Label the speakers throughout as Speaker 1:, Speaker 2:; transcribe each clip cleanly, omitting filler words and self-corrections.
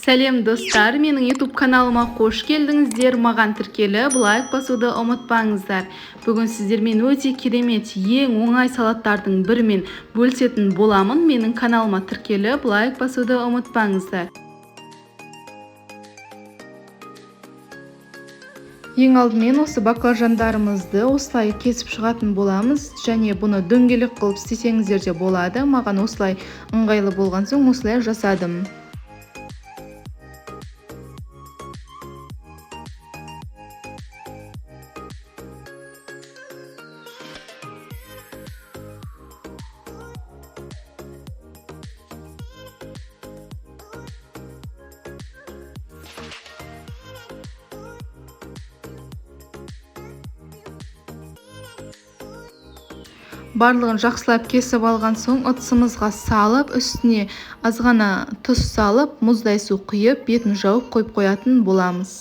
Speaker 1: Сәлем достар, менің YouTube каналыма қош келдіңіздер. Маған тіркеліп, лайк басуды ұмытпаңыздар. Бүгін сіздермен өте керемет, ең оңай салаттардың бірімен бөлісетін боламын. Менің каналыма тіркеліп, лайк басуды ұмытпаңыздар. Ең алдымен осы баклажандарымызды осылай кесіп шығатын боламыз. Және бұны дөңгелек қылып істесеңіздер де болады. Маған осылай ыңғайлы болған соң осылай жасадым. Барлығын жақсылап кесіп алған соң ыдысымызға салып, үстіне азғана тұз салып, мұздай су құйып, бетін жауып қойып қоятын боламыз.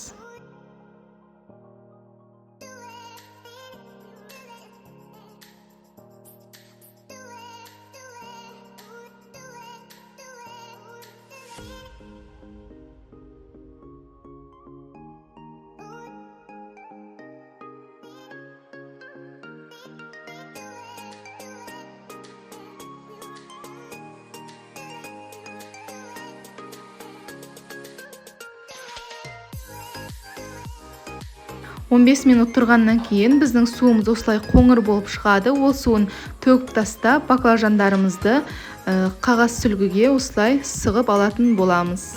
Speaker 1: Он бес минут тұрғаннан кейін біздің суымыз осылай қоңыр болып шығады. Ол суын төгіп тастап, баклажандарымызды қағаз сүлгіге осылай сығып алатын боламыз.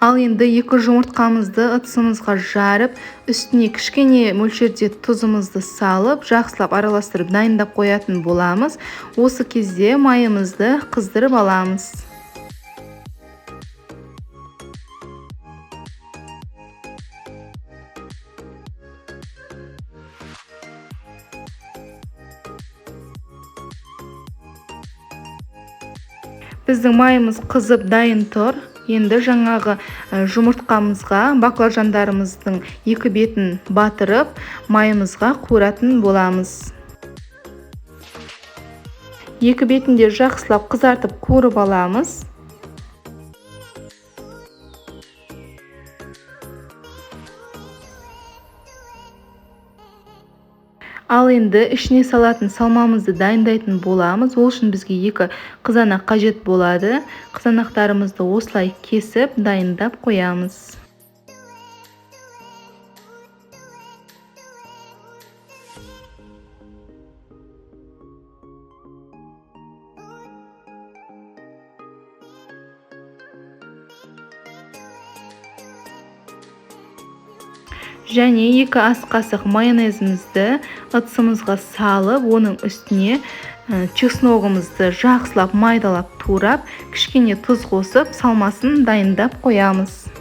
Speaker 1: Ал енді 2 жұмыртқамызды ыдысымызға жарып, үстіне кішкене мөлшерде тұзымызды салып, жақсылап араластырып дайындап қоятын боламыз. Осы кезде майымызды қыздырып аламыз. Біздің майымыз қызып дайын тұр. Енді жаңағы жұмыртқамызға баклажандарымыздың 2 бетін батырып, майымызға қуыратын боламыз. 2 бетін де жақсылап қызартып қуырып аламыз. Ал енді ішіне салатын салмамызды дайындайтын боламыз. Ол үшін бізге 2 қызанақ қажет болады. Қызанақтарымызды осылай кесіп дайындап қоямыз. Және 2 ас қасық майонезімізді ыдысымызға салып, оның үстіне чесногымызды жақсылап майдалап турап, кішкене тұз қосып, салмасын дайындап қоямыз.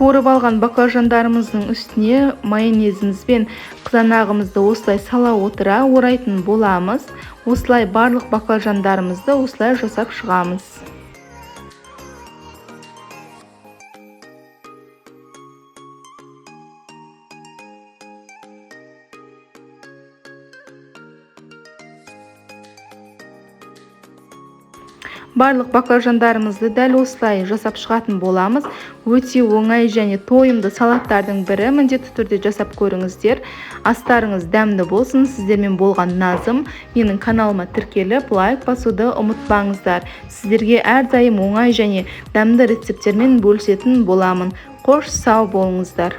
Speaker 1: Қуырып алған баклажандарымыздың үстіне майонезіміз бен қызанағымызды осылай сала отыра орайтын боламыз. Осылай барлық баклажандарымызды осылай жасап шығамыз. Барлық баклажандарымызды дәл осылай жасап шығатын боламыз. Өте оңай және тойымды салаттардың бірі, міндетті түрде жасап көріңіздер. Астарыңыз дәмді болсын. Сіздермен болған Назым. Менің каналыма тіркеліп, лайк басуды ұмытпаңыздар. Сіздерге әрдайым оңай және дәмді рецепттермен бөлісетін боламын. Қош, сау болыңыздар.